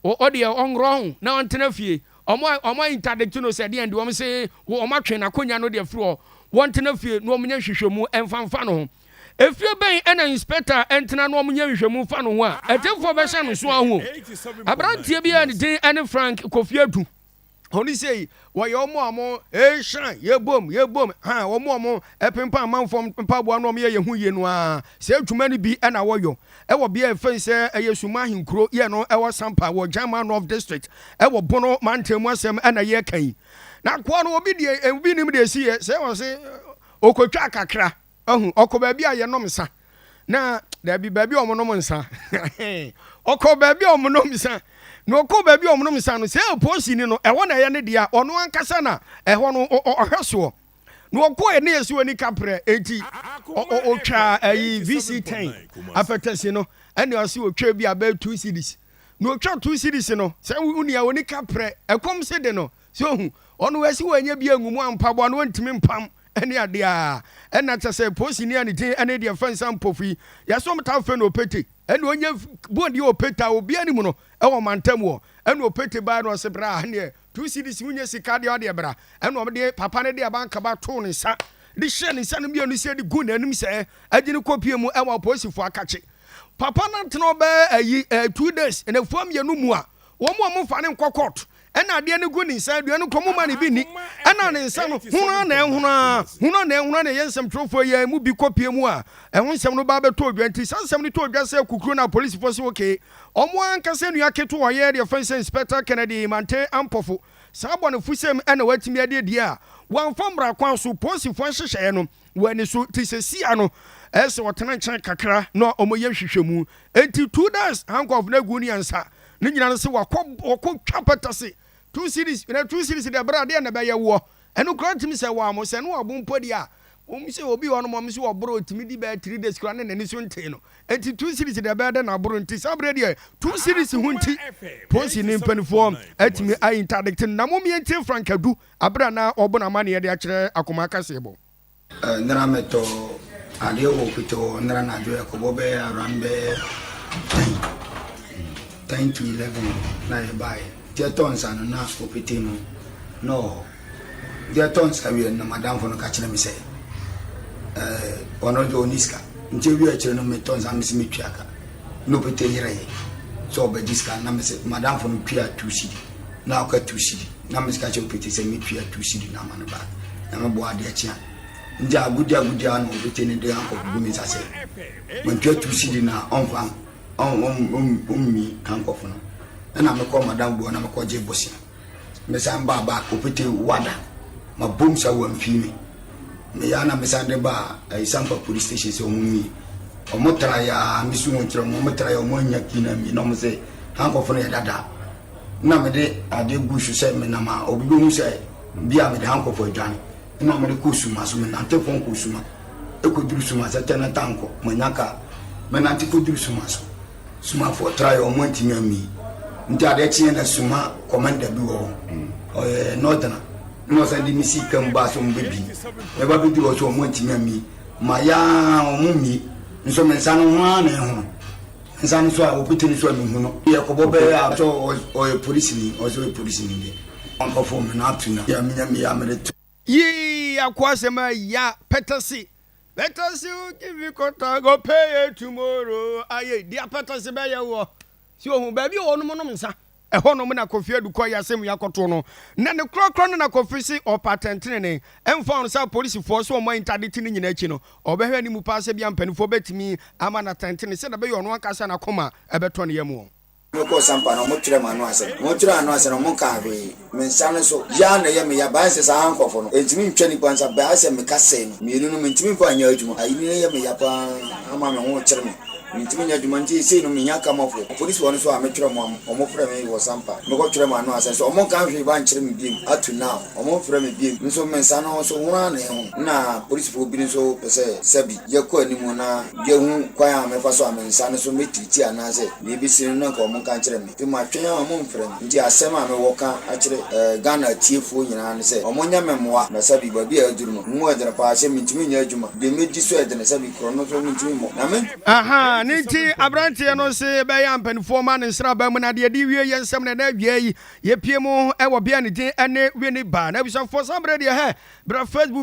Ɔdeɛ ɔnworɔ ho na ɔntena fie. Ɔmo a ɔmo a interdict no sɛ deɛn deɛ ɔmo se ɔmo atwe n'akonya no deɛ firi hɔ. Wɔntena fie na ɔmo nyɛ nhwehwɛmu ɛmfa mfa no ho. Efie bɛn ɛna inspector ɛntena na ɔmo nyɛ nhwehwɛmu mfa no ho a atiefoɔ bɛhyɛ no so ahu o. Abranteɛ bi a ne din ɛne Frank Kofi Adu. Ɔno sei wɔyɛ ɔmo a ɔmo ɛhyɛn yɛbom yɛbom ha ɔmo a ɔmo ɛpempan amanfoɔ mpaboa na ɔmo yɛ yɛn ho yie no ara saa adwuma no bi ɛna wɔyɔ ɛwɔ bea a ɛfɛn sɛ ɛyɛ Suma ahenkuro yɛ no ɛwɔ Sampa wɔ Gyama North District ɛwɔ Bono mantam mu asɛm ɛna yɛreka yi na akoa no obi deɛ obi nim deɛ ɛsi yɛ sɛ ɔse ɔkɔtwa kakra Ahu, ɔkɔ baabi a yɛnom nsa. Na, daabi, baabi a wɔnom nsa. Ɔkɔ baabi a wɔnom nsa. Na ɔkɔ baabi a wɔnom nsa no, sɛ polisini no, ɛhɔ na ɛyɛ ne dea. Ɔno ankasa na ɛhɔ no ɔhwɛ soɔ. Na ɔkɔɛ ne yɛsi wɔ nika prɛ, enti ɔtwaa ayi VC10 apɛtɛsi no, ɛna ɔsi ɔtwa bi abɛɛ 2 cedis. Na ɔtwa 2 cedis no, sɛ wo nua wɔ nika prɛ, ɛkɔm se de no, sɛ ohu, ɔno ɛsi wɔ ɛnyɛ bi angu mu ampaboa no ɔntumi mpam. Ɛne adeɛ a ɛna kyɛ sɛ polisini a ne din ɛne deɛ fɛn sɛ mpɔfo yi yɛsɛ wɔn taa fɛ no opete ɛna ɔnyɛ bɔn deɛ opete a obiara nim no ɛwɔ mantam wɔ ɛna opete baa na ɔsɛ bra ɛneɛ two cedis wonyɛ sika deɛ ɔdeɛ bra ɛna wɔn de papa no de aba nkaba too ne nsa de hyɛ ne nsa no mmienu sɛ de gu n'anim sɛ agye no kɔpie mu ɛwɔ apolisifoɔ akakye papa no atena ɔbɛɛ ayi ɛɛ 2 days ɛna fua mmienu mu a wɔn a wɔn fa ne nkɔ court. Ɛna adeɛ no gu ne nsa, aduane no kɔ mu ma no bi nni. Ɛna ne nsa no, hono ara na ɛhono ara, hono ara na ɛhono ara na ɛyɛ nsɛmtwerɛfoɔ yi ara mu bi kɔpue mu a, ɛho nsɛm no ba bɛtɔ dwa. Nti saa nsɛm no tɔɔ dwa sɛ kukuro no apolisifoɔ sɛ okay, wɔn ankasa nua ketewa ɔyɛ deɛ yɛfrɛ no sɛ Inspector Kennedy Mante Ampofo, saa bɔnefosɛm na watumi adi adi a wɔamfa mmara kwan so, polisifoɔ nhyehyɛeɛ no wɔ ani so. Nti sesia no, ɛyɛ sɛ wɔtena nkyɛn kakra na wɔyɛ nhwehwɛmu. Nti 2 days handcuff no agu ne nsa. Ne nyina no sɛ wakɔ wɔkɔ twa pɛtɛse 2 cedis na 2 cedis deɛ berɛ adeɛ na ɛbɛyɛ woɔ ɛno koraa ntumi sɛ wɔn mo sɛ no ɔbo mpo deɛ a wɔn sɛ obi wɔ nom wɔn sɛ ɔboro otumi di bɛyɛ 3 days koraa ne n'ani so ntee no nti 2 cedis deɛ ɛbɛyɛ dɛ na aboro nti saa berɛ deɛ 2 cedis ho nti polisi ne mpanimfoɔ atumi ayi interdict no na mo mmiɛntie Frank Adu abere a na ɔbɔ n'amaneɛ de akyerɛ akoma kaseɛbɔ. Nnora metɔ adeɛ wɔ Opete hɔ nnora anadwo ɛkɔbɔ bɛyɛ around bɛyɛ 10, 10 to 11 na yɛbaeɛ. Nti ɛtɔ nsa no na Opete no na ɔwɔ hɔ. Nti ɛtɔ nsa wie no na madamfo no ka kyerɛ me sɛ ɛɛ ɔno deɛ ɔnni sika. Nti ewie akyire no metɔ nsa mese metua ka. Na Opete yerɛeɛ sɛ ɔbɛgye sika na mese madamfo no tua 2 cedi na ɔka 2 cedi. Na me sika kyɛ opete sɛ me tua 2 cedi na ama no back na me boa adeɛ kye a nti agodi agodi a na opete no de handcuff gu me nsa sɛ mantua 2 cedi na ɔnfa ɔmmi handcuff no ɛna mekɔ madam buo na mekɔ gye bosea mesan baa back opete wada ma bom sa wamfii me meyɛ na mesan de baa Sampa police station sɛ ɔmo mie ɔmo tra ya mesu ho kyerɛ ɔmo tra ya ɔmo anya kii na mie na ɔmo sɛ handcuff no yɛ dada na mede adeɛ gu so sɛ menam a obi bɛhu sɛ bi a mede handcuff adwane na mede kɔ suma so menante fɔn kɔ suma ɛkɔduru suma sɛ tɛnɛ tankɔ manya kaa menante kɔduru suma so sumafoɔ tra yɛ ɔmo antumi ammi nti adeɛ kyeɛ na suma commander bi wɔ hɔ ɔyɛ nɔdena na ɔsan de me sii kam baa sɛ ɔmo bɛbi mɛba bɛduru hɔ so ɔmo antumi ammi ma yaa ɔmo mmi nso me nsa no ho ara na ɛhono Nsa no so a wɔpete no so a mehu no. Yɛ kɔbɔ bɛyɛ a sɛ ɔyɛ polisini ɔsɛ ɔyɛ polisini deɛ ɔnkɔfo me no up to now yɛ menya meyɛ a mede to. Yii akoa asɛm a ya pɛtɛse pɛtɛse o give me kɔta go pay it tomorrow aye deɛ pɛtɛse bɛyɛ woɔ si ohun baabi a wɔnom nom nsa. Ɛhɔnom na Kofi Adu kɔe asɛnnua kɔtoo no. Na ne korakora no na Kofi se ɔpɛ atɛntenenee. Ɛmfa ho sɛ apolisifoɔ sɛ wɔn ntade te ne nyinaa akyi no, ɔbɛhwɛ anim paa sɛ ebia mpanimfoɔ bɛtumi ama no atɛntene sɛdeɛ ɛbɛyɛ ɔno ankasa n'akoma bɛtɔ ne yam wɔ. Mekɔɔ Sampa no, wɔtwerɛɛ m'ano asɛm. Wɔtwerɛɛ ano asɛm no, wɔnkaa hwee. Me nsa no so, ya na ɛyɛ me ya. Baayɛ sɛ saa nkurɔfoɔ no, ɛntumi ntwa nnipa nsa. Baayɛ sɛ meka sɛe no mmienu no, mentumi mfa nyɛ adwuma. Ayi no yɛ me ya paa ama me ho rekyere me. Mentumi nyɛ adwuma nti seesei no mehia kamafo. Apolisifoɔ no nso a metwerɛ wɔn a wɔfrɛ me wɔ Sampa. Mekɔtwerɛ m'ano asɛm sɛ wɔnka hwee ba nkyerɛ me biom up to now wɔmfrɛ me biom. Nso me nsa no nso hono ara na ɛhono. Nna polisifoɔ bi nso pɛ sɛ sɛbi yɛkɔ anim na yɛhu kwan a mɛfa so a me nsa no so mɛtiriti anaasɛ deɛ ɛbɛsi no na nka wɔnka nkyerɛ me. Nti matwɛn a wɔmfrɛ me. Nti asɛm a mewɔ ka akyerɛ Ghana atiefoɔ nyinaa ne sɛ wɔnyɛ me mmoa na sɛbi baabi a aduru no mu ɛdene paa sɛ mentumi nyɛ adwuma. Deɛ mɛdi so ɛdene sɛbi korɔ no nso mentumi mmɔ na me. Ahaa. Ne nti aberanteɛ no se bɛyɛ mpanimfoɔ ma ne nsraba mu na deɛ de wie yɛ nsɛm na ɛna awia yi yɛpie mu ɛwɔ bea ne din ɛne Winneba. Na abusuafoɔ, san berɛ deɛ hɛ bra Facebook.